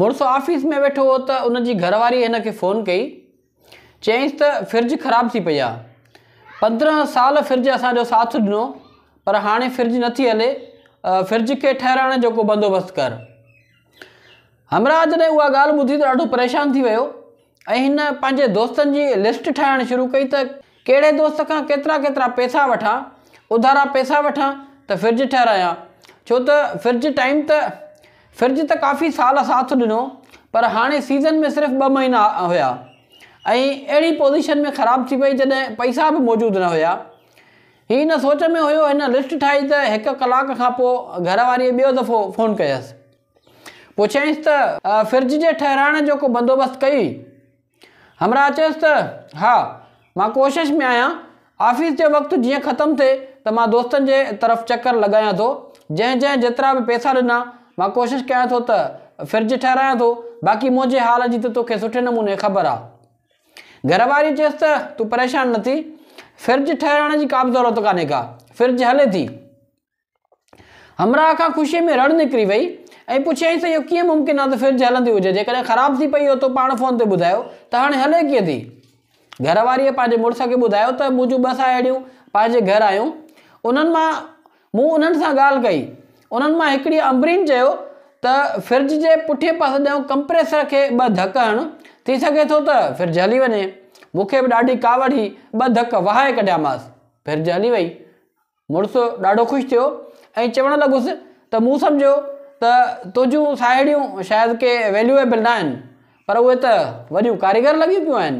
مڙس آفيس ۾ ويٺو هو ته ان جي گهر واريء هن کي فون ڪئي. چيائينس ته فرج خراب ٿي پئي آ. 15 سال فرج اسان جو ساٿ ڏنو پر هاڻي فرج نٿي هلي، فرج کي ٺهرائڻ جو ڪو بندوبست ڪر. همراهه جڏهن اها ڳالهه ٻڌي ته ڏاڍو پريشان ٿي ويو ۽ هن پنهنجي دوستن جي لسٽ ٺاهڻ شروع ڪئي ته ڪهڙي دوست کان ڪيترا ڪيترا پئسا وٺان، اڌارا پئسا وٺان ته فرج ٺهرايان، ڇو ته فرج ٽائيم ته فرج ته ڪافي سال ساٿ ڏنو پر هاڻي سيزن ۾ صرف ٻه مهينا هيا ۽ اهڙي پوزيشن ۾ خراب ٿي پئي جڏهن پئسا به موجود نه هيا. هي ان سوچ ۾ هيو هن لسٽ ٺاهي ته هڪ ڪلاڪ کان پوء گهر واريء ٻيو دفعو فون ڪيس. پڇيائينس ته فرج جي ٺهرائڻ جو ڪو بندوبست ڪيئي؟ همراهه چيس ته ها، مان ڪوشش ۾ آهيان، آفيس جو وقت جيئن ختم ٿئي ته مان دوستن جي طرف چڪر لڳايان ٿو، جنهن جنهن جيترا به پئسا ڏنا، مان ڪوشش ڪيان ٿو ته فرج ٺهرايان ٿو، باقي منهنجي حال جي ته توکي سٺي نموني خبر آ. گهر واريء چيس ته تون پريشان نه ٿي، فرج ٺهرائڻ جي ڪا به ضرورت ڪانهي ڪا، فرج هلي ٿي. همراهه کان خوشيء ۾ رڙ نڪري وئي ۽ پڇيائينس ته اهو ڪيئن ممڪن آهي ته فرج هلندي هجي، جيڪڏهن خراب ٿي پئي هو تو پاڻ فون تي ٻڌايو ته هاڻي هلي ڪيئن ٿي؟ گهر واريء پنهنجي مڙس کي ٻڌايو ته منهنجون ٻه ساهيڙيون پنهنجي گهر آيون، انهن مان مون انهن سان ڳالهه ڪئي، انهن مان هڪڙيء عنبرين چيو ته فرج جي پٺئين پاسي ڏانهن ڪمپريسر کي ٻه ڌڪ هڻ، ٿي سگهي ٿو ته فرج هلي وڃي. مون کي به ڏاڍي ڪاوڙ هئي، ٻه ڌڪ وهائي ڪڍيامانس، فرج هلي وئي. مڙس ڏاڍو خوش ٿيو ۽ چوڻ لڳس ته مون سمجهيو ته تنهنجون ساهيڙيون شايد ڪي ويليوئيبل نه آهن پر اهي ته وڏيون ڪاريگر لڳيون پيون آهن.